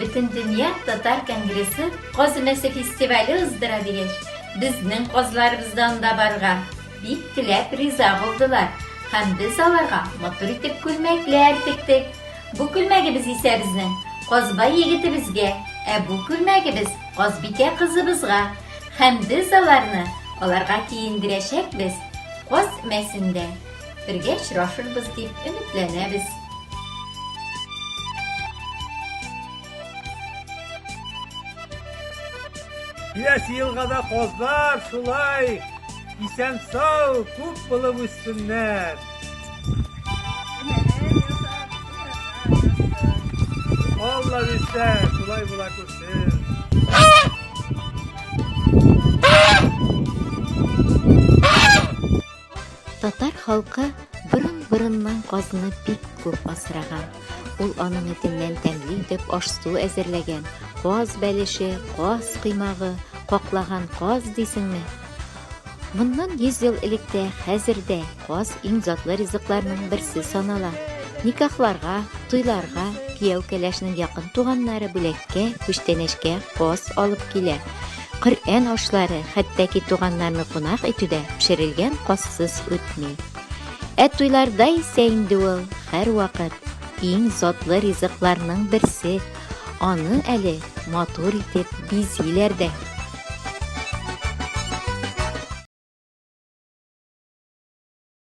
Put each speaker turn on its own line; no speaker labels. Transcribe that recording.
Бөтендөнья татар конгрессы Каз өмәсе фестивале уздыра дигәч, безнең казларыбыз да анда барырга бик теләп риза булдылар һәм без аларга матур итеп күлмәкләр тектек. Бу күлмәгебез исә безнең Казбай егетебезгә, ә бу күлмәгебез Казбикә кызыбызга. Һәм без аларны аларга киендерәчәкбез, каз өмәсендә бергә очрашырбыз дип өметләнәбез.
Киләсе елга да казлар шулай исән-сау күп булып үссеннәр. Алла бирсә, шулай була күрсен.
Татар халкы борын-борыннан казны бик күп асраган. Ул аның итеннән тәмле итеп аш-су әзерләгән. Каз бәлеше, каз коймагы, каклаган каз дисеңме? Моннан 100 ел элек тә, хәзер дә каз иң затлы ризыкларның берсе санала. Никахларга, туйларга кияү-кәләшнең якын туганнары бүләккә, күчтәнәчкә каз алып килә. Коръән ашлары, хәтта ки туганнарны кунак итү дә пешерелгән казсыз үтми. Ә туйларда исә инде ул һәрвакыт иң затлы ризыкларның берсе. Аны әле матур итеп бизиләр дә.